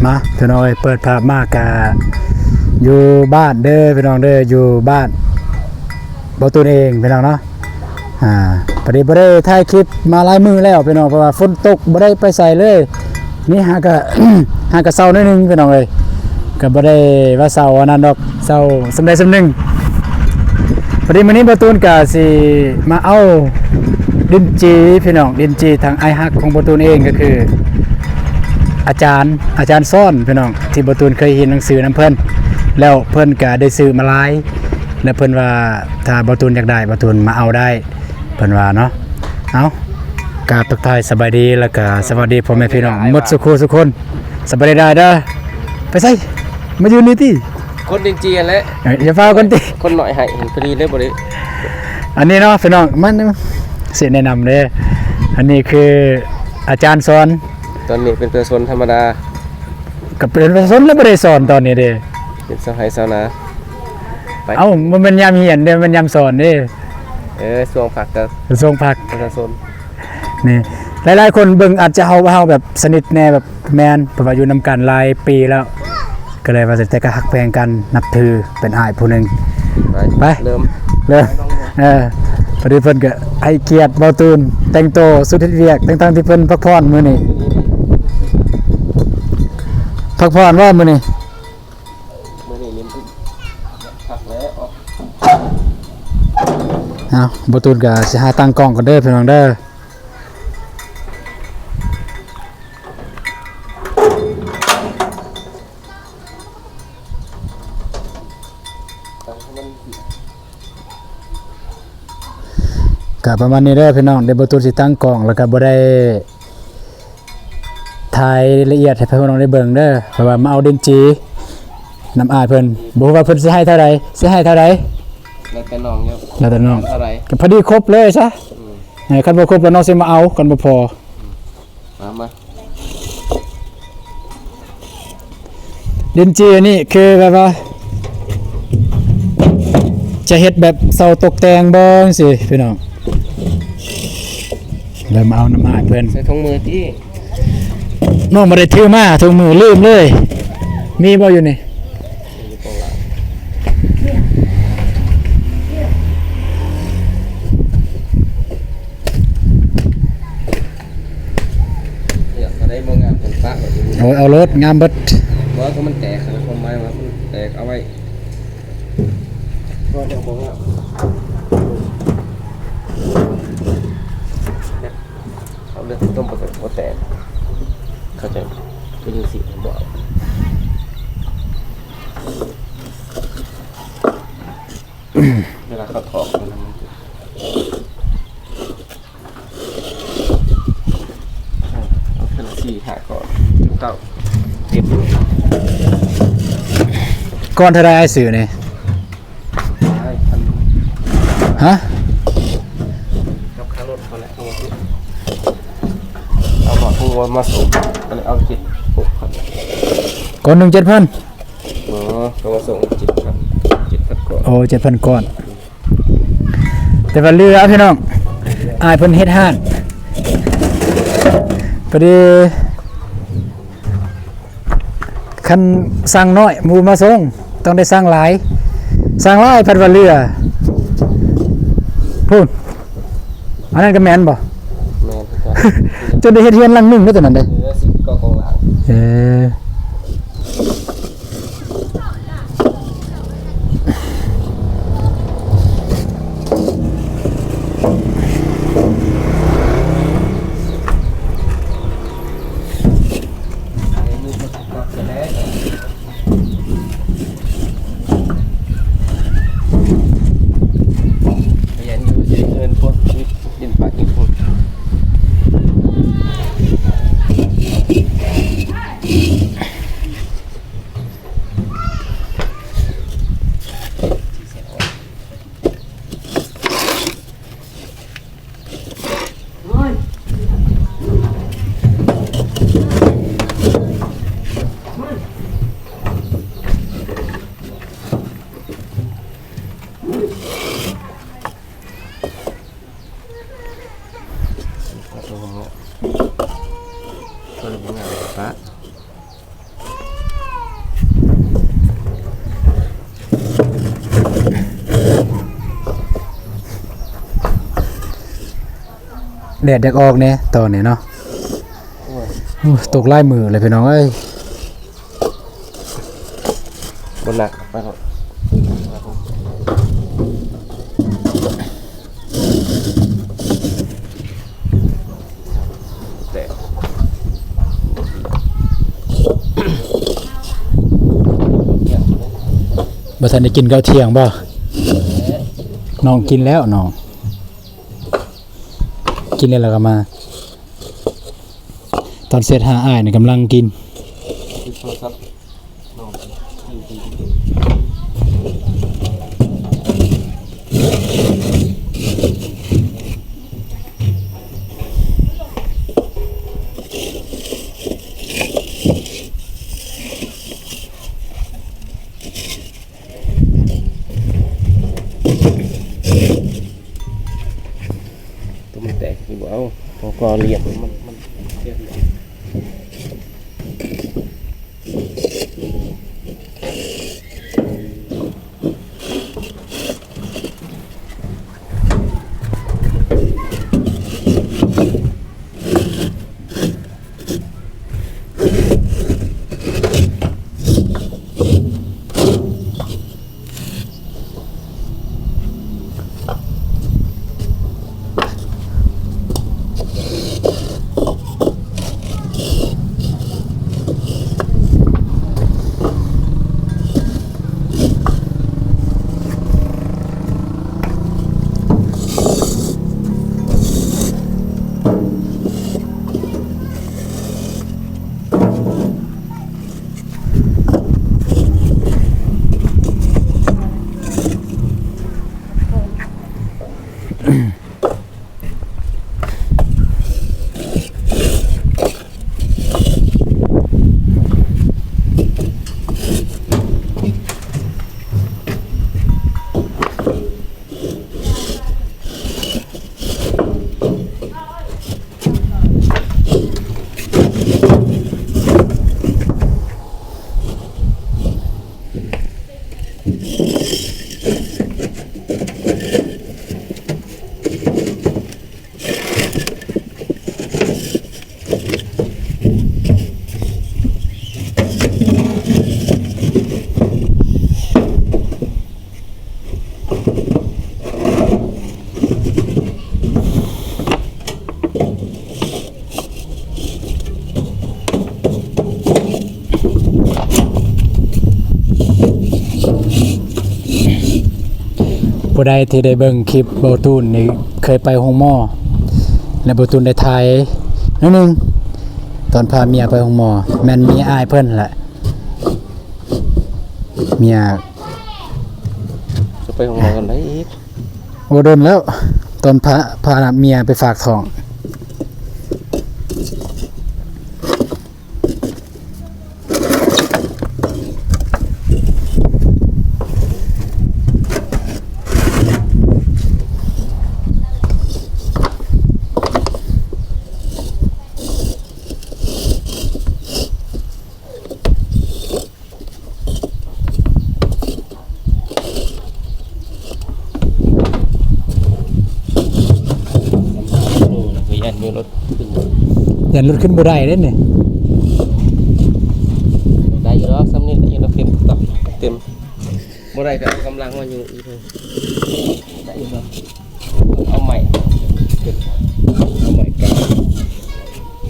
ມາພີ່ນ້ອງເອີຍ ເປີດພາບມາກະຢູ່ບ້ານເດີພີ່ນ້ອງເດີ ຢູ່ບ້ານບໍ່ຕູນເອງພີ່ນ້ອງເນາະ. ອ່າ ພໍດີບໍ່ໄດ້ຖ່າຍຄລິບມາຫຼາຍມື້ແລ້ວພີ່ນ້ອງ ເພາະວ່າຝົນຕົກບໍ່ໄດ້ໄປໃສເລີຍ. ນີ້ຫາກະ ຫາກະເຊົາໜ້ອຍໜຶ່ງພີ່ນ້ອງເອີຍ ກະບໍ່ໄດ້ວ່າເຊົາອັນນັ້ນດອກ ເຊົາສ່ຳໃດສ່ຳໜຶ່ງ. ພໍດີມື້ນີ້ບ່າວຕູນກະຊິມາເອົາດິນຈີ່ພີ່ນ້ອງ ດິນຈີ່ທາງອ້າຍຮັກຂອງບ່າວຕູນເອງ ກະຄືອາຈານ ອາຈານສອນພີ່ນ້ອງ ທີ່ບ່າວຕູນເຄີຍຮຽນໜັງສືນຳເພິ່ນ ແລ້ວເພິ່ນກະໄດ້ຊື້ມາຫຼາຍ ແລ້ວເພິ່ນວ່າຖ້າບ່າວຕູນຢາກໄດ້ ບ່າວຕູນມາເອົາໄດ້ ເພິ່ນວ່າເນາະ. ເອົາ ກາບທັກທາຍສະບາຍດີ ແລ້ວກະສະຫວັດດີພໍ່ແມ່ພີ່ນ້ອງໝົດສູ່ຄູ່ສູ່ຄົນ. ສະບາຍດີເດີ. ໄປໃສ? ມາຢູ່ນີ້ຕິ? ຄົນດິນຈີ່ຫັ້ນແຫຼະ. ເອີ ຢ່າຟ້າວກ່ອນຕິ. ຄົນນ້ອຍໃຫ້ ພໍດີເລີຍບໍ່ໄດ້. ອັນນີ້ເນາະພີ່ນ້ອງ ມັນຊິແນະນຳເດີ. ອັນນີ້ຄືອາຈານສອນ. ຕອນນີ້ເປັນປະຊາຊົນທຳມະດາ. ກໍເປັນປະຊາຊົນແລ້ວ ບໍ່ໄດ້ສອນຕອນນີ້ເດ້. ເປັນຊາວໄຮ່ຊາວນາ. ໄປ. ເອົ້າ ບໍ່ແມ່ນຍາມຮຽນເດ້ ແມ່ນຍາມສອນເດ້. ເອີ ຊ່ວງພັກກໍ ຊ່ວງພັກ ປະຊາຊົນ. ນີ້ ຫຼາຍໆຄົນເບິ່ງອາດຈະເຮົາ ວ່າເຮົາແບບສະໜິດແດ່ ແບບ ແມ່ນ ເພາະວ່າຢູ່ນຳກັນຫຼາຍປີແລ້ວ ກໍເລີຍວ່າ ແຕ່ກໍຮັກແພງກັນ ນັບຖືເປັນອ້າຍຜູ້ໜຶ່ງ. ໄປ ໄປ ເລີ່ມ ເລີ່ມ. ເອີ ພໍດີເພິ່ນກໍໃຫ້ກຽດບ່າວຕູນແຕ່ງໂຕຊຸດເຮັດວຽກ ທັງໆທີ່ເພິ່ນພັກຜ່ອນມື້ນີ້ ພັກຜ່ອນບໍ່ມື້ນີ້? ມື້ນີ້ນີ້ພັກແລ້ວ. ເອົາ ບ່າວຕູນກໍຊິຫາຕັ້ງກ້ອງກ່ອນເດີພີ່ນ້ອງເດີ. ກະປະມານນີ້ເດີພີ່ນ້ອງ ດຽວບ່າວຕູນຊິຕັ້ງກ້ອງ ແລ້ວກະບໍ່ໄດ້ຖ່າຍລະອຽດໃຫ້ພີ່ນ້ອງໄດ້ເບິ່ງເດີ ເພາະວ່າມາເອົາດິນຈີ່ນຳອ້າຍເພິ່ນ ບໍ່ຮູ້ວ່າເພິ່ນຊິໃຫ້ເທົ່າໃດ ຊິໃຫ້ເທົ່າໃດ ແລ້ວແຕ່ນ້ອງຢູ່ ແລ້ວແຕ່ນ້ອງ ເທົ່າໃດ ກະພໍດີຄົບເລີຍຊະ. ອືມ ເອີ ຄັນບໍ່ຄົບແລ້ວນ້ອງຊິມາເອົາ ຄັນບໍ່ພໍ. ມາ ມາ ດິນຈີ່ນີ້ຄືແບບວ່າ ຈະເຮັດແບບເສົາຕົກແຕ່ງບໍ່ ຈັ່ງຊີ້ພີ່ນ້ອງ ແລ້ວມາເອົານຳອ້າຍເພິ່ນ. ໃສ່ຖົງມືຕິ ນ້ອງບໍ່ໄດ້ຖືມາ ຖົງມືລືມເລີຍ. ມີບໍ່ຢູ່ນີ້? ຢາກໄດ້ບໍ່ງາມເພິ່ນປະໄວ້ຢູ່. ໂອ້ຍ ເອົາໂລດ ງາມເບິດ. ບໍ່ ກໍມັນແຕກ ຄວາມໝາຍວ່າມັນແຕກ ເອົາໄວ້ ບໍ່ ດຽວບໍ່ງາມ. ເອົາເລື່ອງຕົ້ມປະກອບບໍ່ແຕກ ເຂົ້າໃຈ ຄືຈັ່ງຊີ້ບໍ່ເອົາ. ເວລາເຂົາຖອກມັນ ເອົາເທື່ອລະສີ່ຫ້າກ້ອນ ເກົ້າ ສິບ ກ້ອນເທົ່າໃດອ້າຍຊື້ນີ້? ຫຼາຍພັນ. ຮະ? ກັບຄ່າລົດເຂົາແຫຼະ ເອົາມາ ເອົາມາ ເອົາມາສົ່ງ ກໍເລີຍເອົາເຈັດ ຫົກພັນ. ກ້ອນໜຶ່ງເຈັດພັນ? ອໍ ເຂົາມາສົ່ງເຈັດພັນ ເຈັດພັນກ້ອນ. ໂອ້ ເຈັດພັນກ້ອນ. ແຕ່ວ່າເຫຼືອພີ່ນ້ອງ ອ້າຍເພິ່ນເຮັດຮ້ານ ພໍດີ ຄັນສັ່ງໜ້ອຍໝູ່ມາສົ່ງ ຕ້ອງໄດ້ສັ່ງຫຼາຍ ສັ່ງຫຼາຍພັດວ່າເຫຼືອ. ພຸ້ນ ອັນນັ້ນກໍແມ່ນບໍ່? ແມ່ນຄືກັນ. ຈົນໄດ້ເຮັດເຮືອນຫຼັງໜຶ່ງເດ້ຕົວນັ້ນເດ້. ເອີ ສິບເກົ້າກອງຫຼັງ. ເອີ. ແດດຢາກອອກແດ່ຕອນນີ້ເນາະ. ໂອ້ຍ ໂອ້ຍ ຕົກຫຼາຍມື້ເລີຍພີ່ນ້ອງເອີຍ. ບໍ່ໜັກ ໄປໂລດ. ແຕກ ບໍ່ທັນໄດ້ກິນເຂົ້າທ່ຽງບໍ່? ນ້ອງກິນແລ້ວ ນ້ອງກິນແລ້ວ ແລ້ວກໍມາ. ຕອນເສັດຫາອ້າຍນີ້ກຳລັງກິນ. ຕົວມັນແຕກຢູ່ບໍ່? ເອົາ ເອົາກໍລຽບ ມັນ ມັນລຽບ. ຜູ້ໃດທີ່ໄດ້ເບິ່ງຄລິບເບົາຕູນນີ້ ເຄີຍໄປໂຮງໝໍ ແລະ ເບົາຕູນໄດ້ຖ່າຍໜ້ອຍໜຶ່ງ ຕອນພາເມຍໄປໂຮງໝໍ ແມ່ນເມຍອ້າຍເພິ່ນແຫຼະ. ເມຍ ຈະໄປໂຮງໝໍຕອນໃດອີກ? ໂອ້ ດົນແລ້ວ ຕອນພາ ພາເມຍໄປຝາກທ້ອງ. ໂອ້ ຢ້ານມີລົດຂຶ້ນ ຢ້ານລົດຂຶ້ນບໍ່ໄດ້ເດ້ນີ້. ໄດ້ຢູ່ດອກ ສ່ຳນີ້ໄດ້ຢູ່ດອກ ເຕັມຕອກ ເຕັມ ບໍ່ໄດ້ກໍເອົາກຳລັງມາຢູ່ອີກ ໄດ້ຢູ່ດອກ. ເອົາໃໝ່ ເອົາໃໝ່ການ.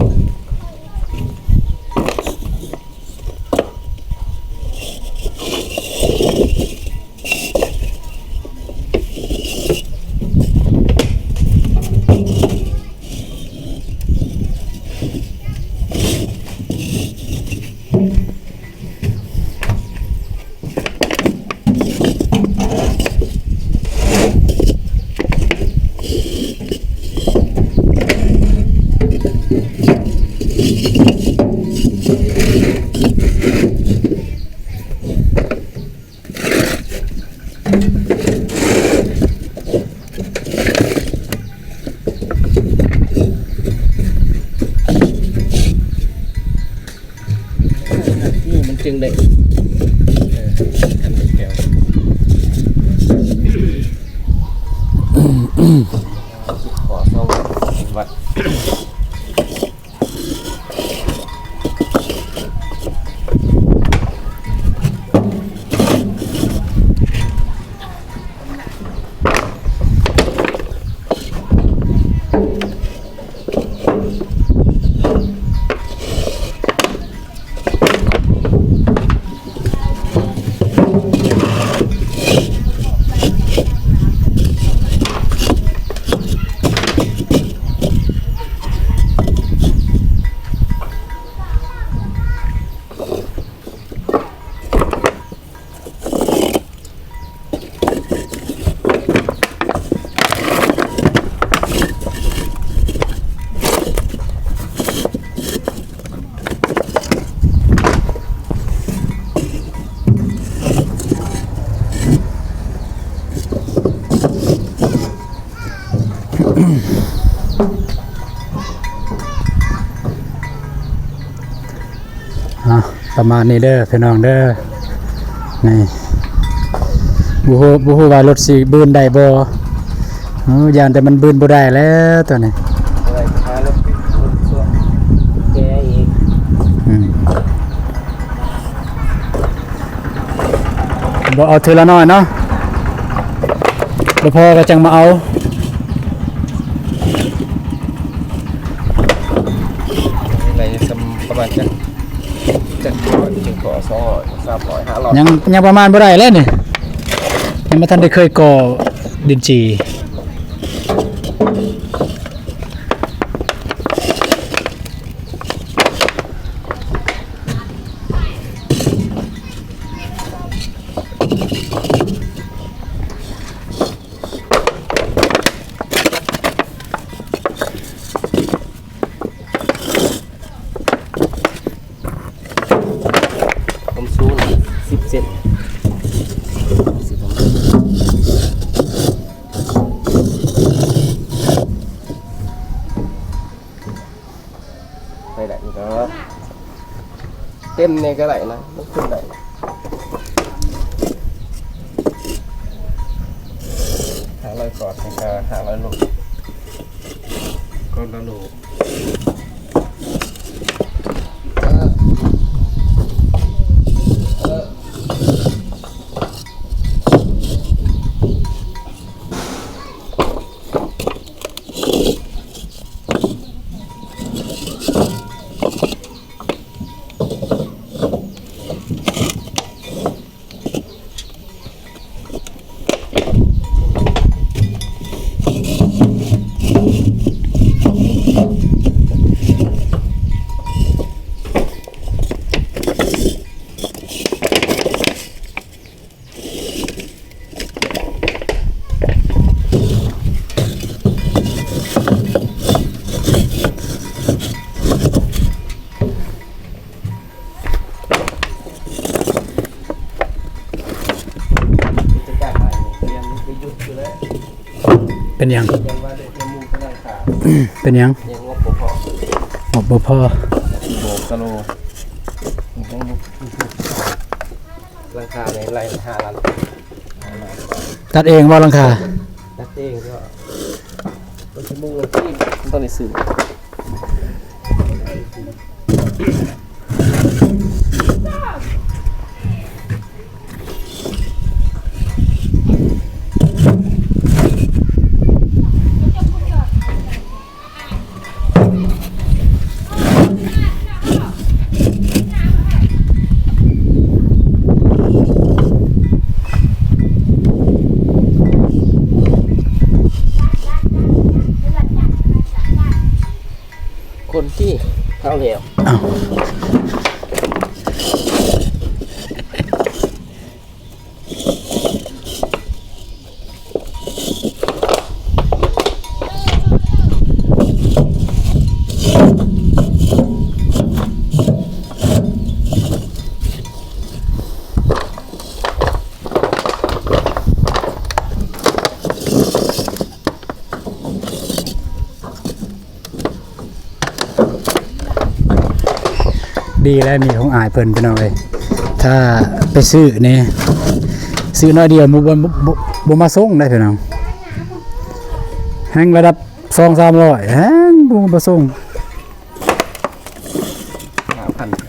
ນີ້ມັນຈຶ່ງໄດ້ ເອີ ອັນແກ້ວ ຂໍເຊົາວັດ ເນາະ ປະມານນີ້ເດີພີ່ນ້ອງເດີ. ນີ້ ບໍ່ຮູ້ ບໍ່ຮູ້ວ່າລົດຊິບືນໄດ້ບໍ່. ເອີ ຢ້ານແຕ່ມັນບືນບໍ່ໄດ້ແລ້ວຕອນນີ້. ບໍ່ໄດ້ຫາລົດ ລົດຊ່ວງແກອີກ. ອືມ ບໍ່ ເອົາເທື່ອລະໜ້ອຍເນາະ ບໍ່ພໍກໍຈັ່ງມາເອົາ. ໃນສ່ຳປະມານຈັກ ຈັກຮ້ອຍ ຈຶ່ງພໍ ສອງຮ້ອຍ ສາມຮ້ອຍ ຫ້າຮ້ອຍ ຍັງ ຍັງປະມານບໍ່ໄດ້ແລ້ວນີ້ ຍັງບໍ່ທັນໄດ້ເຄີຍກໍ່ດິນຈີ່. ຄວາມສູງສິບເຊັນ ໄດ້ ໄດ້ ມັນກໍເຕັມແດ່ກໍໄດ້ນະ ມັນຂຶ້ນໄດ້. ຫ້າຮ້ອຍກອດ ນີ້ກໍຫ້າຮ້ອຍໂລ ກອດລະໂລ. ເປັນຫຍັງ? ເປັນຫຍັງ? ງົບບໍ່ພໍ ງົບບໍ່ພໍ ໂບກສະໂລ ຫຼັງຄາໃນໄລ່ຫ້າລ້ານ. ຕັດເອງບໍ່ຫຼັງຄາ? ຕັດເອງກໍ ຕ້ອງໄດ້ຊື້. ຄົນທີ່ເຂົ້າແລ້ວ ອ້າວ. ດີແລ້ວມີຂອງອ້າຍເພິ່ນ ພີ່ນ້ອງເອີຍ. ຖ້າໄປຊື້ນີ້ ຊື້ໜ້ອຍດຽວ ບໍ່ ບໍ່ ບໍ່ ບໍ່ມາສົ່ງໄດ້ພີ່ນ້ອງ. ແຮ່ງລະດັບສອງສາມຮ້ອຍ ແຮ່ງບໍ່ມາສົ່ງ. ຫ້າພັນ ເ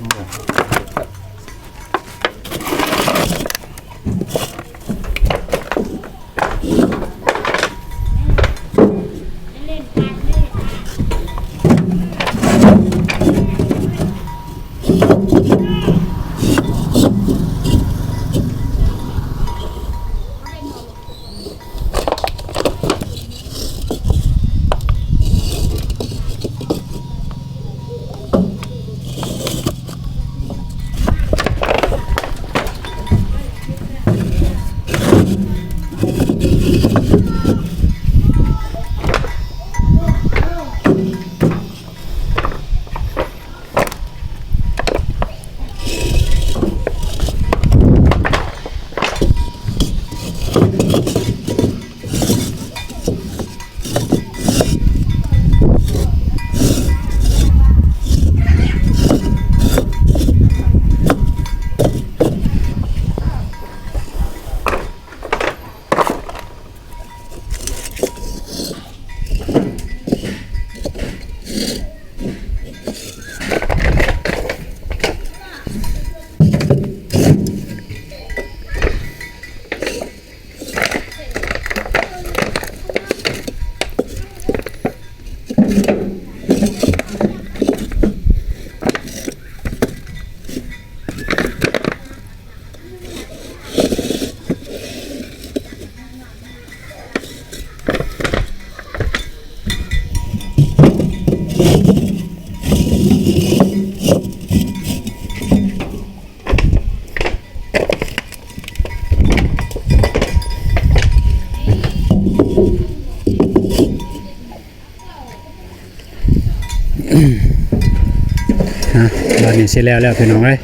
ບາດນີ້ຊິແລ້ວແລ້ວພີ່ນ້ອງເອີຍ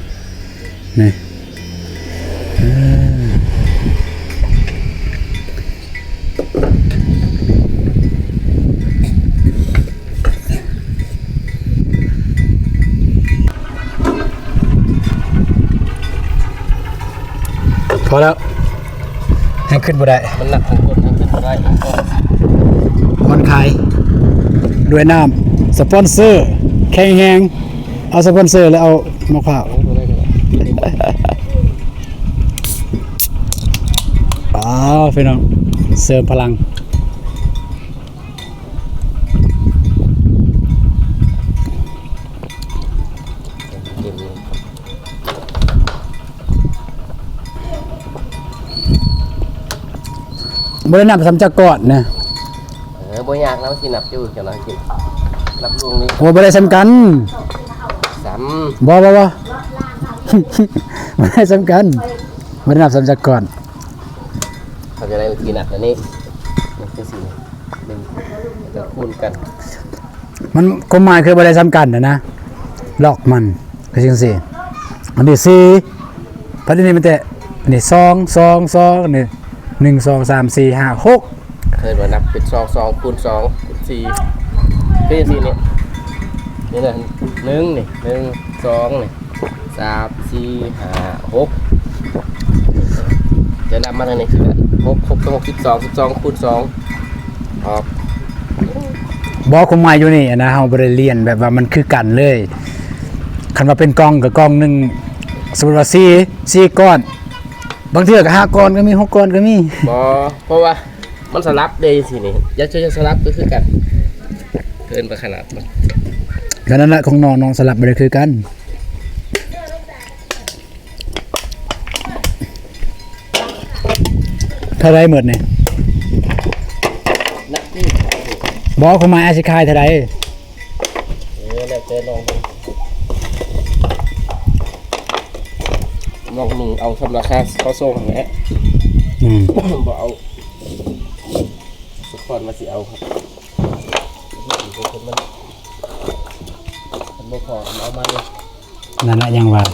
ນີ້ ເອີ ພໍແລ້ວ ແຮງຂຶ້ນບໍ່ໄດ້ ມັນໜັກຂອງຄົນ ແຮງຂຶ້ນບໍ່ໄດ້ ຜ່ອນຄາຍ ດ້ວຍນ້ຳສະປອນເຊີແຂງແຮງ ເອົາສະປອນເຊີແລ້ວເອົາໝາກພ້າວ ເອົາ ພີ່ນ້ອງ ເສີມພະລັງ. ບໍ່ໄດ້ນັບສ່ຳຈັກກ້ອນນະ ເອີ ບໍ່ຍາກນະ ມັນຊິນັບຢູ່ ເຈົ້າໜ້າທີ່ ນັບລວງນີ້ ໂອ້ ບໍ່ໄດ້ສ່ຳກັນ ສ່ຳ ບໍ່ ບໍ່ ບໍ່ ບໍ່ໄດ້ສ່ຳກັນ ບໍ່ໄດ້ນັບສ່ຳຈັກກ້ອນ ເຂົາຈະໄດ້ວິທີນັບອັນນີ້ ນີ້ ຈັ່ງຊີ້ ໜຶ່ງ ແລ້ວກໍຄູນກັນ ມັນ ຄວາມໝາຍຄືບໍ່ໄດ້ສ່ຳກັນນະ ລັອກມັນ ຄືຈັ່ງຊີ້ ອັນນີ້ສີ່ ບັດນີ້ມັນແຕ່ ອັນນີ້ສອງ ສອງ ສອງ ອັນນີ້ໜຶ່ງ ສອງ ສາມ ສີ່ ຫ້າ ຫົກ ເອີ້ນວ່ານັບເປັນສອງ ສອງ ຄູນສອງ ຄູນສີ່ ຄືຈັ່ງຊີ້ນີ້ ນີ້ນະ ໜຶ່ງ ນີ້ ໜຶ່ງ ສອງ ນີ້ ສາມ ສີ່ ຫ້າ ຫົກ ຈະນັບມາທາງນີ້ຄືກັນ ຫົກ ຫົກ ຫົກ ສິບສອງ ສິບສອງ ຄູນສອງ ອອກ ບໍ່ ຄວາມໝາຍຢູ່ນີ້ນະ ເຮົາບໍ່ໄດ້ລຽນແບບວ່າມັນຄືກັນເລີຍ ຄັນວ່າເປັນກ່ອງກໍກ່ອງໜຶ່ງ ສົມມຸດວ່າສີ່ ສີ່ກ້ອນ ບາງເທື່ອກໍຫ້າກ້ອນກໍມີ ຫົກກ້ອນກໍມີ ບໍ່ ເພາະວ່າມັນສະຫຼັບເດ້ ຈັ່ງຊີ້ນີ້ ຢ່າ ຢ່າສະຫຼັບກໍຄືກັນ ເອີ້ນວ່າຂະໜາດມັນ ກໍນັ້ນລະ ຂອງນ້ອງ ນ້ອງສະຫຼັບບໍ່ໄດ້ຄືກັນ. ເທົ່າໃດໝົດນີ້? ນັບນີ້ ບໍ່ ຄວາມໝາຍອ້າຍຊິຂາຍເທົ່າໃດ? ເອີ ແລ້ວແຕ່ນ້ອງເບິ່ງ ນ້ອງໜຶ່ງເອົາສ່ຳລາຄາເຂົາສົ່ງຫັ້ນແຫຼະ ອືມ ບໍ່ເອົາ ສະຄອນວ່າຊິເອົາ ຄັນບໍ່ພໍເອົາມາເລີຍ. ນັ້ນລະ ຍັງວ່າ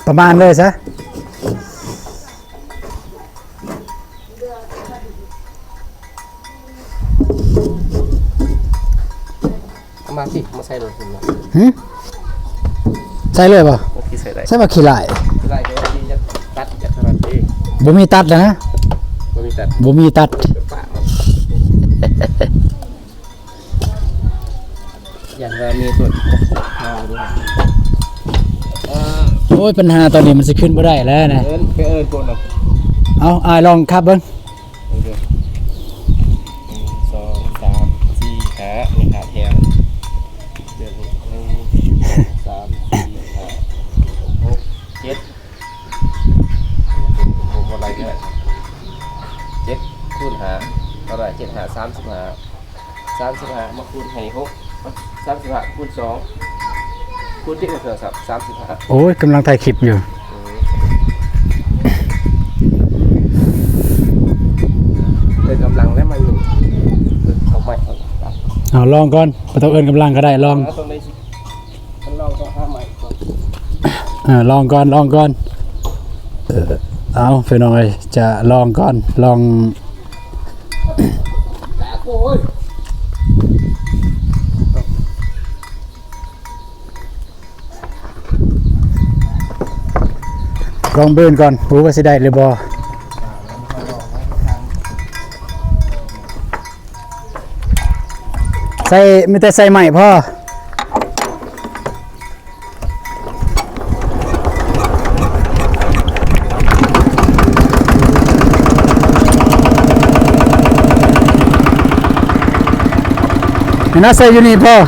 ປະມານເລີຍຊະ. ເອົາມາຊິ ມາໃສ່ໂລດ ຫຶ? ໃສ່ເລີຍບໍ່? ໂອເຄ ໃສ່ໄດ້ ໃສ່ບໍ່? ຂີ້ລ້າຍ ຂີ້ລ້າຍ ແຕ່ວ່າຊິຢາກຕັດ ຢາກຂະໜາດນີ້ ບໍ່ມີຕັດນະ ບໍ່ມີຕັດ ບໍ່ມີຕັດ ປະ ຢ້ານວ່າມີຄົນ ເອີ ໂອ້ຍ ບັນຫາຕອນນີ້ມັນຊິຂຶ້ນບໍ່ໄດ້ແລ້ວນະ ເອີ້ນ ໄປເອີ້ນພວກນັ້ນ ເອົາ ອ້າຍລອງຂັບເບິ່ງ ໜຶ່ງ ສອງ ສາມ ສີ່ ຫ້າ ນີ້ ຫ້າແຖວ ໜຶ່ງ ສອງ ສາມ ສີ່ ຫ້າ ຫົກ ເຈັດ ບໍ່ ບໍ່ໄລ່ເທື່ອ ເຈັດຄູນຫ້າ ເທົ່າໃດ? ເຈັດຫ້າ ສາມສິບຫ້າ ສາມສິບຫ້າມາຄູນໃຫ້ຫົກ ສາມສິບຫ້າຄູນສອງ ຄູນຕິດໃຫ້ໂທລະສັບ ສາມສິບຫ້າ ໂອ້ຍ ກຳລັງຖ່າຍຄລິບຢູ່ ເອີ ເອີ້ນກຳລັງແລ້ວມາຢູ່ ເອົາໃໝ່ ເອົາ ເອົາລອງກ່ອນ ບໍ່ຕ້ອງເອີ້ນກຳລັງກໍໄດ້ ລອງ ເອົາ ຕ້ອງໄດ້ ເອີ ລອງກ່ອນ ລອງກ່ອນ ເອີ ເອົາ ພີ່ນ້ອງເອີຍ ຈະລອງກ່ອນ ລອງ ລອງເບິ່ງກ່ອນ ບໍ່ຮູ້ວ່າຊິໄດ້ຫຼືບໍ່ ໃສ່ ມີແຕ່ໃສ່ໄມ້ພໍ. ໃຫ້ນາໃສ່ຢູ່ນີ້ພໍ. ເ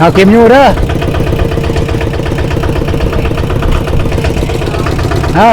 ເອົາເກັບຢູ່ເດີ ຮະ.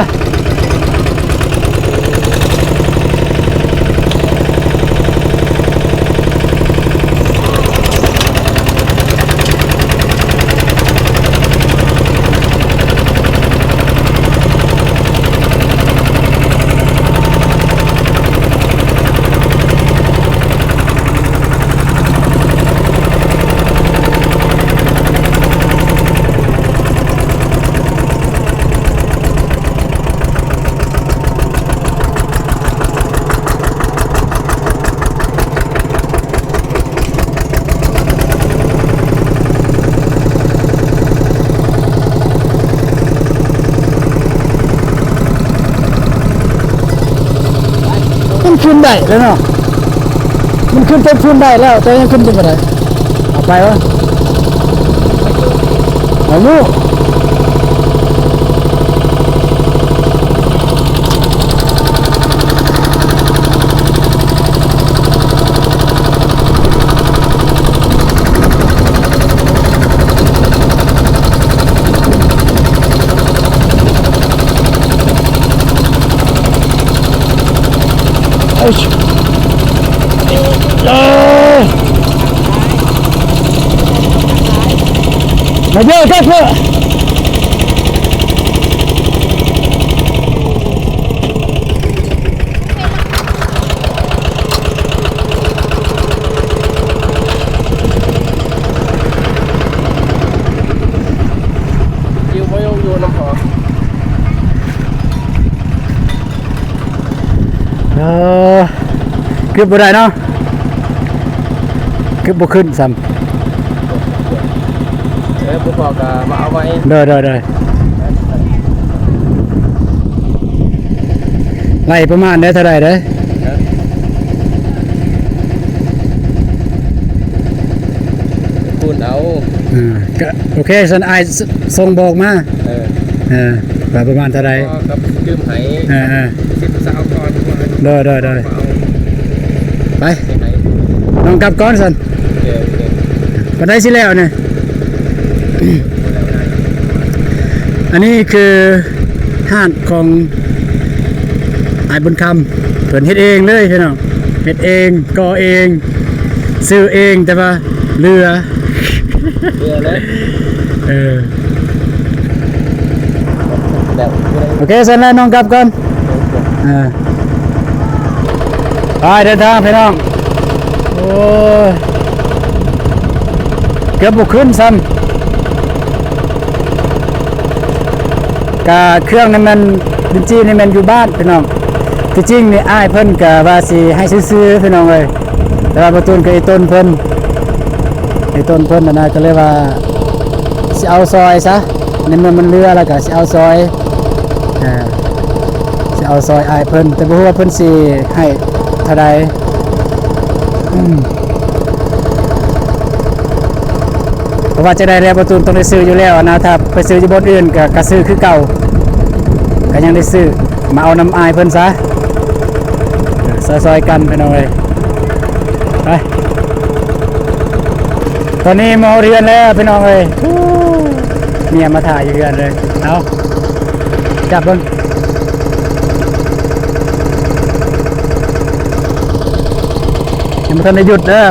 ມັນຂຶ້ນໄດ້ແລ້ວເນາະ ມັນຂຶ້ນເປັນພື້ນໄດ້ແລ້ວ ແຕ່ຍັງຂຶ້ນໄປບໍ່ໄດ້. ເອົາໄປວະ ເອົາຢູ່. ເອີຍ ເອີຍ ມາເດີ ກັບເພື່ອ ຢູ່ບໍ່ຢູ່ ຢູ່ນຳພໍ່. ເອີ ເກືອບບໍ່ໄດ້ເນາະ ເກືອບບໍ່ຂຶ້ນຊ້ຳ. ເອີ ບໍ່ພໍກໍມາເອົາໃໝ່. ໂດຍ ໂດຍ ໂດຍ. ໄລ່ປະມານໄດ້ເທົ່າໃດເດ້? ຄູນເອົາ. ເອີ ກະໂອເຄ ຊັ້ນອ້າຍ ສ- ສົ່ງບອກມາ. ເອີ ເອີ ວ່າປະມານເທົ່າໃດ? ກໍກັບຕື່ມໃຫ້. ເອີ ເອີ ສິບ ຊາວກ່ອນ. ໂດຍ ໂດຍ ໂດຍ. ໄປ ນ້ອງກັບກ່ອນຊັ້ນ. ໂອເຄ ໂອເຄ. ປານໃດຊິແລ້ວນີ້? ອັນນີ້ຄືຮ້ານຂອງອ້າຍບຸນຄຳ ເພິ່ນເຮັດເອງເລີຍພີ່ນ້ອງ ເຮັດເອງ ກໍ່ເອງ ຊື້ເອງ ແຕ່ວ່າເຫຼືອ ເຫຼືອເລີຍ. ເອີ ແລ້ວ ໂອເຄ ຊັ້ນແລ້ວ ນ້ອງກັບກ່ອນ. ເອີ ໄປເດີນທາງພີ່ນ້ອງ. ໂອ້ຍ ເກືອບບໍ່ຂຶ້ນຊ້ຳ. ກະເຄື່ອງນີ້ແມ່ນ ເບັນຈີນີ້ແມ່ນຢູ່ບ້ານພີ່ນ້ອງ. ທີ່ຈິງນີ້ອ້າຍເພິ່ນກະວ່າຊິໃຫ້ຊື່ໆ ພີ່ນ້ອງເອີຍ ແຕ່ວ່າບໍ່ຕູນກັບອີ່ຕົນເພິ່ນ ອີ່ຕົນເພິ່ນຫັ້ນນະ ກະເລີຍວ່າຊິເອົາຊ່ອຍຊະ. ໃນເມື່ອມັນເຫຼືອແລ້ວກໍຊິເອົາຊ່ອຍ ເອີ ຊິເອົາຊ່ອຍອ້າຍເພິ່ນ ແຕ່ບໍ່ຮູ້ວ່າເພິ່ນຊິໃຫ້ເທົ່າໃດ. ອືມ ເພາະວ່າຈັ່ງໃດແລ້ວ ປະຕູນຕ້ອງໄດ້ຊື້ຢູ່ແລ້ວນະ ຖ້າໄປຊື້ຢູ່ບ່ອນອື່ນກໍ ກໍຊື້ຄືເກົ່າ ກໍຍັງໄດ້ຊື້. ມາເອົານຳອ້າຍເພິ່ນຊະ ເອີ ຊ່ອຍໆ ກັນພີ່ນ້ອງເອີຍ. ໄປ ຕອນນີ້ມາຮອດເຮືອນແລ້ວພີ່ນ້ອງເອີຍ. ເມຍມາຖ້າຢູ່ເຮືອນເລີຍ. ເອົາ ຈັບເບິ່ງ ຍັງບໍ່ທັນໄດ້ຢຸດເດີ.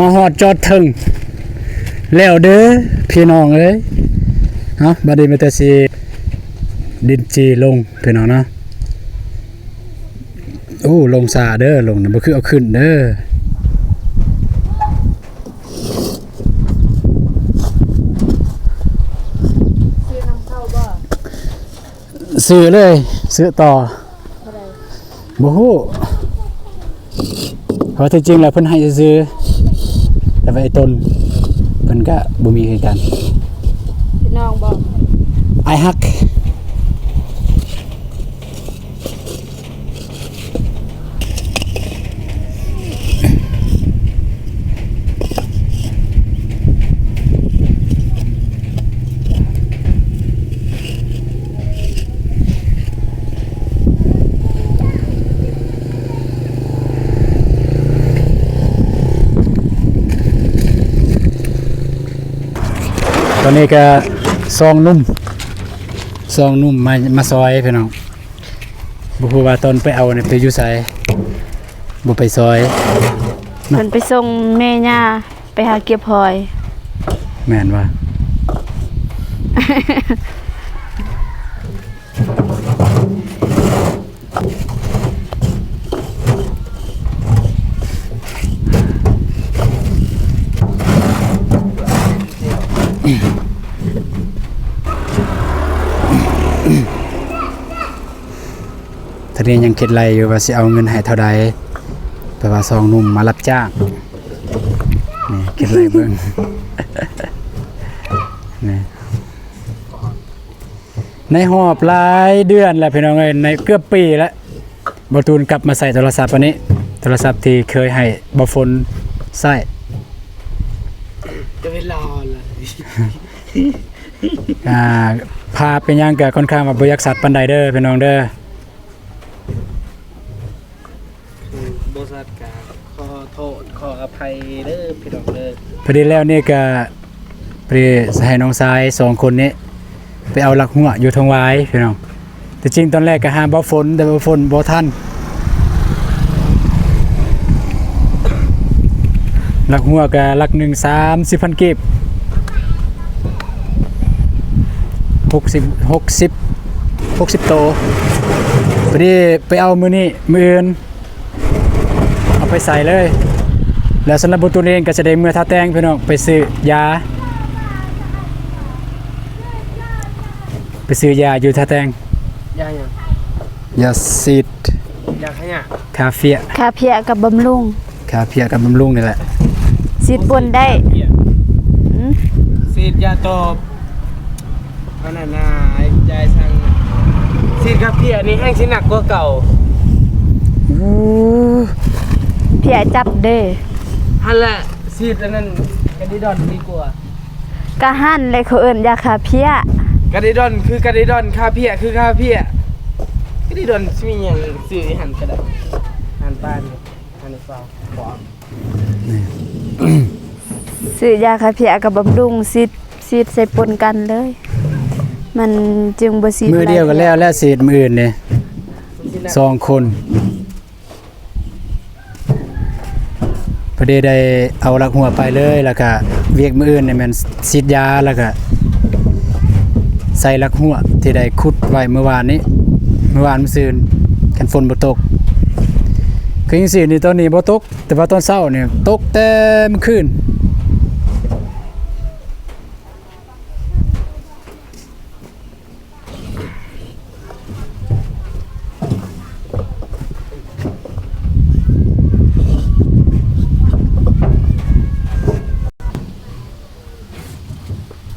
ມາຮອດຈອດເທິງແລ້ວເດີພີ່ນ້ອງເອີຍ. ເອົາ ບັດນີ້ມີແຕ່ຊິດິນຈີ່ລົງພີ່ນ້ອງເນາະ. ໂອ້ ລົງຊ້າເດີ ລົງນະ ບໍ່ຄືເອົາຂຶ້ນເດີ. ຊື້ນຳເຂົ້າບໍ່? ຊື້ເລີຍ ຊື້ຕໍ່. ເທົ່າໃດ? ບໍ່ຮູ້ ເພາະທີ່ຈິງແລ້ວເພິ່ນໃຫ້ຊື່ໆ ແຕ່ວ່າໄອ້ຕົນເພິ່ນກະບໍ່ມີຄືກັນ. ພີ່ນ້ອງບໍ່? ອ້າຍຮັກ. ຕອນນີ້ກະສອງໜຸ່ມ ສອງໜຸ່ມມາ ມາຊ່ອຍພີ່ນ້ອງ. ບໍ່ຮູ້ວ່າຕອນໄປເອົານີ້ໄປຢູ່ໃສ ບໍ່ໄປຊ່ອຍເນາະ. ເພິ່ນໄປສົ່ງແມ່ຍ່າໄປຫາເກັບຫອຍ. ແມ່ນວ່າ ທາງນີ້ຍັງຄິດໄລ່ຢູ່ວ່າຊິເອົາເງິນໃຫ້ເທົ່າໃດ ແປວ່າສອງໜຸ່ມມາຮັບຈ້າງ. ນີ້ ຄິດໄລ່ເບິ່ງ ນີ້ ໃນຮອບຫຼາຍເດືອນແລ້ວພີ່ນ້ອງເອີຍ ໃນເກືອບປີແລ້ວ ບໍ່ຕູນກັບມາໃຊ້ໂທລະສັບອັນນີ້ ໂທລະສັບທີ່ເຄີຍໃຫ້ບໍ່ຝົນໃຊ້ ຈະເປັນລາວລະ. ອ່າ ພາບເປັນຫຍັງກະຄ່ອນຂ້າງວ່າບໍ່ຢາກຊັດປານໃດເດີພີ່ນ້ອງເດີ. ຄືບໍ່ຊັດກະຂໍໂທດຂໍອະໄພເດີພີ່ນ້ອງເດີ. ພໍດີແລ້ວນີ້ກະ ພໍດີຊິໃຫ້ນ້ອງຊາຍສອງຄົນນີ້ໄປເອົາລັກຫົວຢູ່ທົ່ງຫວາຍພີ່ນ້ອງ. ທີ່ຈິງຕອນແລກກະຫາບໍ່ຝົນ ແຕ່ບໍ່ຝົນບໍ່ທັນ. ລັກຫົວກະລັກໜຶ່ງສາມສິບພັນກີບ ຫົກສິບ ຫົກສິບ ຫົກສິບໂຕ. ພໍດີໄປເອົາມື້ນີ້ ມື້ອື່ນ ເອົາໄປໃສ່ເລີຍ. ແລ້ວສຳລັບບໍ່ຕູນເອງກະຈະໄດ້ເມືອທ່າແຕງພີ່ນ້ອງ ໄປຊື້ຢາ ໄປຊື້ຢາຢູ່ທ່າແຕງ. ຢາຫຍັງ? ຢາສີດ ຢາຂະຫຍະ ຂ້າເພຍ ຂ້າເພຍກັບບຳລຸງ ຂ້າເພຍກັບບຳລຸງນີ້ແຫຼະ. ສີດປົນໄດ້ ອືມ ສີດຢາຕອບ ອັນນັ້ນນະ ຍາຍສັ່ງ ສີດຂ້າເພຍນີ້ແຮ່ງຊິໜັກກວ່າເກົ່າ. ໂອ້ ເພຍຈັບເດ້. ຫັ້ນແຫຼະ ສີດອັນນັ້ນກາດິດອນດີກວ່າ. ກະຫັ້ນແຫຼະ ເຂົາເອີ້ນຢາຂ້າເພຍ. ກາດິດອນຄືກາດິດອນ ຂ້າເພຍຄືຂ້າເພຍ. ກາດິດອນຊິມີຫຍັງ ຊື້ຢູ່ຫັ້ນກະໄດ້ ຫັ້ນປານຫັ້ນຊາວ. ຊື້ຢາຂ້າເພຍກັບບຳລຸງ ສີດ ສີດໃສ່ປົນກັນເລີຍ ມັນຈຶ່ງບໍ່ສີດ. ມື້ດຽວກະແລ້ວແລ້ວ ສີດມື້ອື່ນນີ້ ສອງຄົນ. ພໍດີໄດ້ເອົາລັກຫົວໄປເລີຍ ແລ້ວກະວຽກມື້ອື່ນນີ້ແມ່ນສີດຢາ ແລ້ວກະໃສ່ລັກຫົວທີ່ໄດ້ຂຸດໄວ້ມື້ວານນີ້ ມື້ວານມື້ຊືນ ຄັນຝົນບໍ່ຕົກ. ຄືຈັ່ງຊີ້ນີ້ ຕອນນີ້ບໍ່ຕົກ ແຕ່ວ່າຕອນເຊົ້ານີ້ຕົກແຕ່ມື້ຄືນ.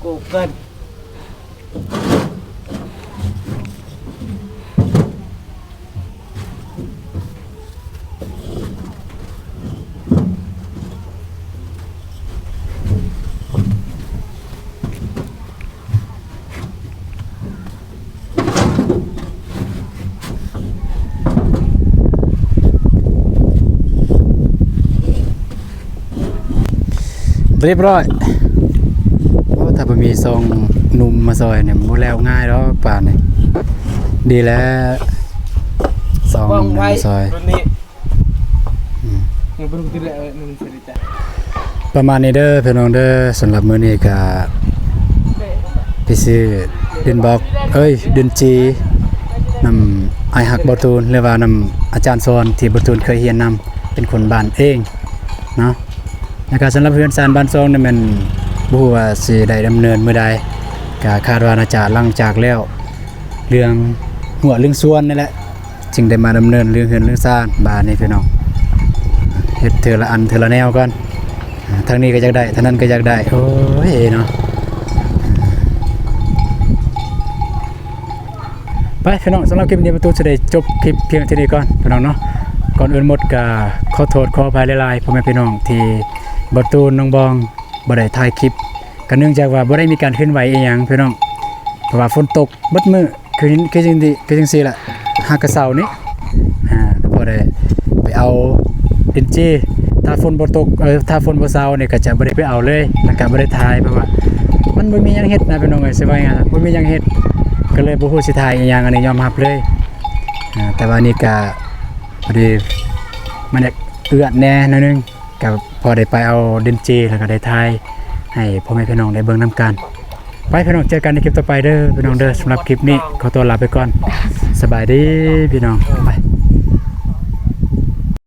ກູເກີນ. ຮຽບຮ້ອຍ. ໂອ້ ຖ້າບໍ່ມີສອງໜຸ່ມມາຊ່ອຍນີ້ ບໍ່ແລ້ວງ່າຍດອກປານນີ້. ດີແລ້ວ ສອງໜຸ່ມມາຊ່ອຍ. ອືມ ເບິ່ງຕິແຫຼະ ເອີ ໜຶ່ງສະລິຕາ. ປະມານນີ້ເດີພີ່ນ້ອງເດີ. ສຳລັບມື້ນີ້ກະໄປຊື້ດິນບລັອກ ເອີຍ ດິນຈີ່ ນຳອ້າຍຮັກບໍ່ຕູນ ຫຼືວ່ານຳອາຈານສອນທີ່ບໍ່ຕູນເຄີຍຮຽນນຳ ເປັນຄົນບ້ານເອງເນາະ. ແລ້ວກະສຳລັບເຮືອນຊານບ້ານຊ່ອງນີ້ແມ່ນບໍ່ຮູ້ວ່າຊິໄດ້ດຳເນີນມື້ໃດ ກະຄາດວ່າໜ້າຈະຫຼັງຈາກແລ້ວເລື່ອງຮົ້ວເລື່ອງຊວນນີ້ແຫຼະ ຈຶ່ງໄດ້ມາດຳເນີນເລື່ອງເຮືອນເລື່ອງຊານ. ບາດນີ້ພີ່ນ້ອງ ເຮັດເທື່ອລະອັນເທື່ອລະແນວກ່ອນ. ອາ ທາງນີ້ກໍຢາກໄດ້ ທາງນັ້ນກໍຢາກໄດ້ ໂອ້ຍເນາະ. ໄປພີ່ນ້ອງ ສຳລັບຄລິບນີ້ ປະຕູນຊິໄດ້ຈົບຄລິບພຽງເທົ່ານີ້ກ່ອນພີ່ນ້ອງເນາະ. ກ່ອນອື່ນໝົດກໍຂໍໂທດຂໍອະໄພຫຼາຍໆ ພໍ່ແມ່ພີ່ນ້ອງ ທີ່ບໍ່ຕູນ ນ້ອງບອງ ບໍ່ໄດ້ຖ່າຍຄລິບ ກໍເນື່ອງຈາກວ່າບໍ່ໄດ້ມີການເຄື່ອນໄຫວອີ່ຫຍັງພີ່ນ້ອງ ເພາະວ່າຝົນຕົກເບິດມື້ ຄື ຄືຈັ່ງຊີ້ ຄືຈັ່ງຊີ້ແຫຼະ. ຫາກະເຊົ້ານີ້ ອາ ກໍພໍໄດ້ໄປເອົາດິນຈີ່ ຖ້າຝົນບໍ່ຕົກ ເອີ ຖ້າຝົນບໍ່ເຊົານີ້ກໍຈະບໍ່ໄດ້ໄປເອົາເລີຍ ແລ້ວກໍບໍ່ໄດ້ຖ່າຍ ເພາະວ່າມັນບໍ່ມີຫຍັງເຮັດນະພີ່ນ້ອງເອີຍ ຊິວ່າຫຍັງ ບໍ່ມີຫຍັງເຮັດ ກໍເລີຍບໍ່ຮູ້ຊິຖ່າຍອີ່ຫຍັງ ອັນນີ້ຍອມຮັບເລີຍ. ອາ ແຕ່ວ່ານີ້ກະພໍດີມັນຢາກເອືອດແດ່ໜ້ອຍໜຶ່ງ ກໍພໍໄດ້ໄປເອົາດິນຈີ່ ແລ້ວກໍໄດ້ຖ່າຍໃຫ້ພໍ່ແມ່ພີ່ນ້ອງໄດ້ເບິ່ງນຳກັນ. ໄປພີ່ນ້ອງ ເຈີກັນໃນຄລິບຕໍ່ໄປເດີພີ່ນ້ອງເດີ. ສຳລັບຄລິບນີ້ຂໍຕົວລາໄປກ່ອນ ສະບາຍດີພີ່ນ້ອງ ໄປ.